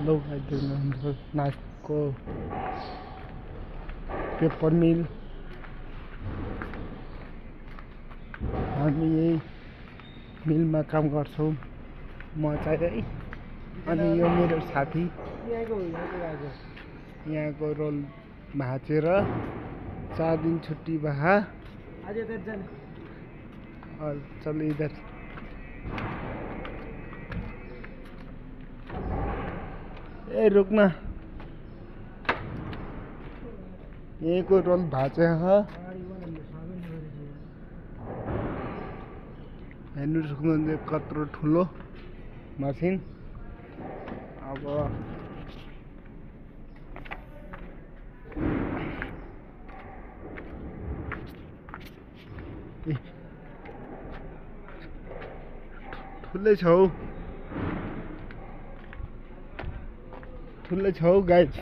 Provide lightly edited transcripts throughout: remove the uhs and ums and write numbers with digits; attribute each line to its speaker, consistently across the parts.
Speaker 1: लगाइदिनु हाम्रो नाकको पेपर मिल। हामी यही मिलमा काम गर्छौँ, म चाहिँ है। अनि यो मेरो साथी यहाँको रोल भाँचेर 4 दिन छुट्टी भए और चल इधर। ए रुकना, यही को रोल भाँचे हेर्नु सक्नुहुन्छ कत्रो ठुलो मसिन। अब ठुलै छ हौ, ठुलै छ हौ गाइस।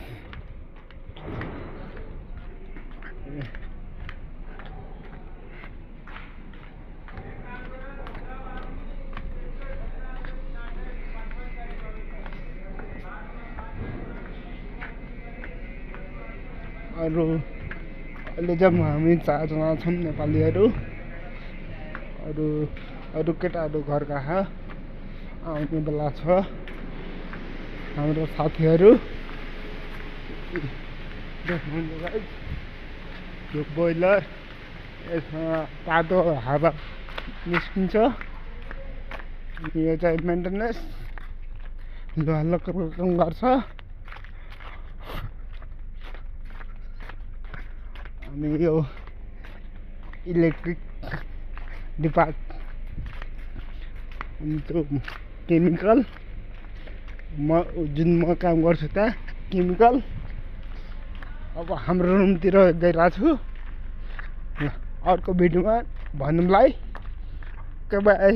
Speaker 1: अरू अहिले जब हामी 4 जना छौँ नेपालीहरू। अरू केटाहरू घर कहाँ आउने बेला छ। हाम्रो साथीहरू देख्नुहुन्छ गाइस, यो बोइलर, यसमा तातो हावा निस्किन्छ। यो चाहिँ मेन्टेनेन्स लोहालक्करको काम गर्छ। अनि यो इलेक्ट्रिक डिपार्टमेन्ट केमिकल, जुन म काम गर्छु त्यहाँ केमिकल। अब हाम्रो रुमतिर गइरहेको छु। अर्को भिडियोमा भन्नुलाई बाई।